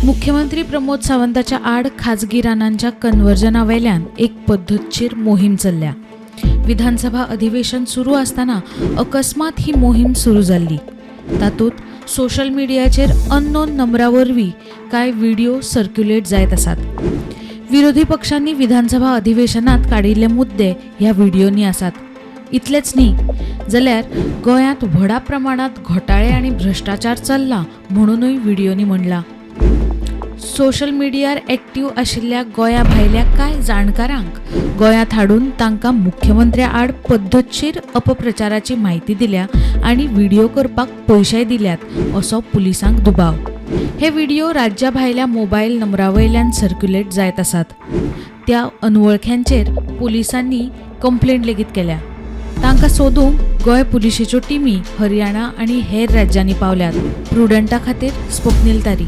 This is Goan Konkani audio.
मुख्यमंत्री प्रमोद सावंताच्या आड खाजगी रानांच्या कन्वर्जना वेल्यान एक पद्दतशीर मोहीम चल्ल्या. विधानसभा अधिवेशन सुरू आसतना अकस्मात ही मोहीम सुरू जाल्ली. तातूंत सोशल मिडियाचेर अननोन नंबरा वरवीं कांय व्हिडियो सर्क्युलेट जायत आसात. विरोधी पक्षांनी विधानसभा अधिवेशनात काडिल्ले मुद्दे ह्या व्हिडियोंनी आसात. इतलेंच न्ही, जाल्यार गोंयांत व्हडा प्रमाणांत घोटाळे आनी भ्रश्टाचार चल्ला म्हणूनय व्हिडियोंनी म्हणलां. सोशल मिडियार एक्टीव आशिल्ल्या गोंया भायल्या कांय जाणकारांक गोंयांत हाडून तांकां मुख्यमंत्र्या आड पद्दतशीर अपप्रचाराची म्हायती दिल्या आनी व्हिडियो करपाक पयशेय दिल्यात, असो पुलिसांक दुबाव. हे व्हिडियो राज्या भायल्या मोबायल नंबरा वयल्यान सर्क्युलेट जायत आसात. त्या अनवळख्यांचेर पुलिसांनी कंप्लेंट लेगीत केल्या. तांकां सोदूंक गोंय पुलिशेच्यो टिमी हरियाणा आनी हेर राज्यांनी पावल्यात. प्रुडंटा खातीर स्वप्नील तारी.